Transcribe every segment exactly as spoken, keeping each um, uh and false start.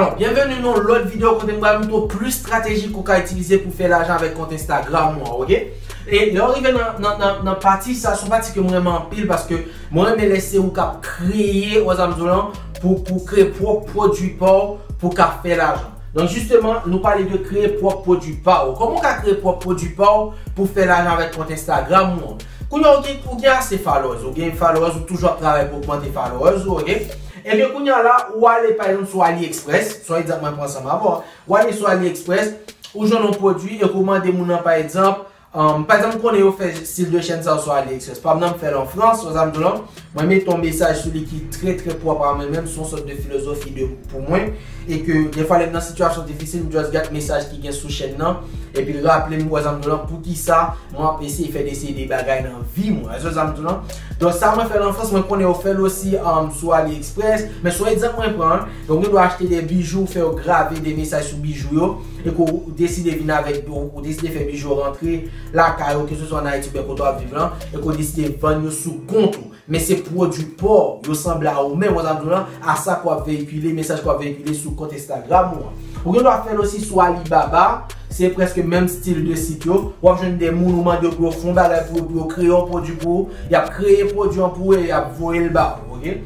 Alò, byenveni nan lòt videyo kote m pral montre w plis estrateji ke w ka itilize pou fè lajan avèk kont Instagram ou an, oke? E lè w rive nan, nan, nan, nan pati sa, se yon pati ke m renmen anpil paske mwen renmen lè se ou k ap kreye, ou wè sa m di w lan, pou, pou kreye pwòp pwodui pa w pou w ka fè lajan. Donk, jisteman, nou pale de kreye pwòp pwodui pa w. Kòman w ka kreye pwòp pwodui pa w pou w fè lajan avèk kont Instagram ou an? Kounye a, ou gen, ou gen ase followers, ou gen followers, ou toujou ap travay pou ogmante followers ou, oke? Ebyen, kounye a la, ou ale, pa egzanp, sou AliExpress, se yon egzanp mwen pran ansanm avè w, ou ale sou AliExpress, ou jwenn yon pwodui e ke w mande moun nan, pa egzanp, um, pa egzanp, m konnen yo fè stil de chèn sa yo sou AliExpress. Pa m nan m fè l an Frans, ou wè sa m di w lan, mwen mete yon mesaj sou li ki trè, trè pwòp a mwen menm, se yon sòt de filozofi de, pou mwen, e ke defwa lè m nan sitiyasyon difisil, m just gad mesaj ki gen sou chèn nan, epi l raple m, ou wè sa m di w lan, poukisa mwen ap eseye fè de seri de bagay nan vi mwen. Èske sa m di w lan? Donk, sa mwen fè l an Frans, mwen konnen yo fè l osi, um, sou AliExpress, men se yon egzanp mwen pran. Donk, ou gen dwa achte de bijou, fè yo grave de mesaj sou bijou yo, e ke w deside vin avèk, ou, ou deside fè bijou yo rantre lakay ou, keseswa an Ayiti oubyen kote w ap viv lan, e ke w deside vann yo sou kont ou. Men se pwodui pa w, yo sanble a ou menm, ou wè sa m di w lan, a sa ke w ap veyikile, mesaj ke w ap veyikile sou kont Instagram ou an. Ou gen dwa fè l osi sou Alibaba, se prèske menm stil de sit yo. W ap jwenn de moun ou mande yo pou yo fè yon bagay pou yo, pou yo kreye yon pwodui pou ou, y ap kreye pwodui an pou ou e y ap voye l ba ou, oke?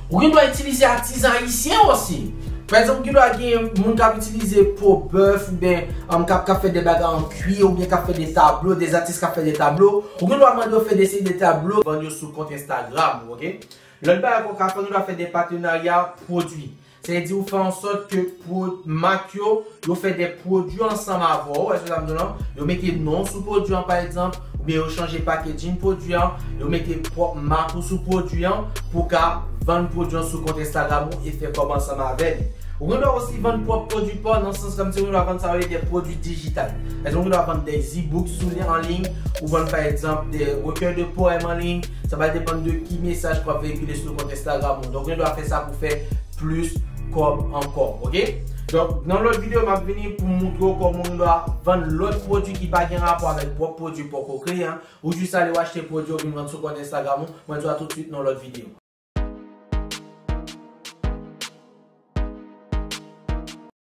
Ou gen dwa itilize atizan ayisyen osi. Pa egzanp, ou gen dwa gen moun k ap itilize po bèf oubyen, um, k ap, k ap fè de bagay an kwi oubyen k ap fè de tablo, de atis k ap fè de tablo. Ou gen dwa mande yo fè de seri de tablo, vann yo sou kont Instagram ou, oke? Lòt bagay ankò w ka fè, ou gen dwa fè de patenarya pwodui. Sètadi ou fè an sòt ke pwo-, mak yo, yo fè de pwodui ansanm avè w, èske sa m di w lan? Yo mete non w sou pwodui an, pa egzanp, oubyen yo chanje packaging pwodui an, yo mete pwòp mak ou sou pwodui an pou w ka vann pwodui an sou kont Instagram ou e fè kòb ansanm avè li. Ou gen dwa osi vann pwòp pwodui pa w nan sans kòmsi ou gen dwa vann sa yo rele de pwodui dijital. Èske ou gen dwa vann de e-book sou li an liy, ou vann pa egzanp de recueil de poèmes an liy, sa va depann de ki mesaj ke w ap veyikile sou kont Instagram ou. Donk, ou gen dwa fè sa pou fè plis kòb ankò, oke? Donk, nan lòt videyo, m ap vini pou m montre w kòman ou gen dwa vann lòt pwodui ki pa gen rapò avèk pwòp pwodui pa w ke w kreye an. Ou jis ale w achte pwodui ou vin vann sou kont Instagram ou. Mwen di w a toutswit nan lòt videyo.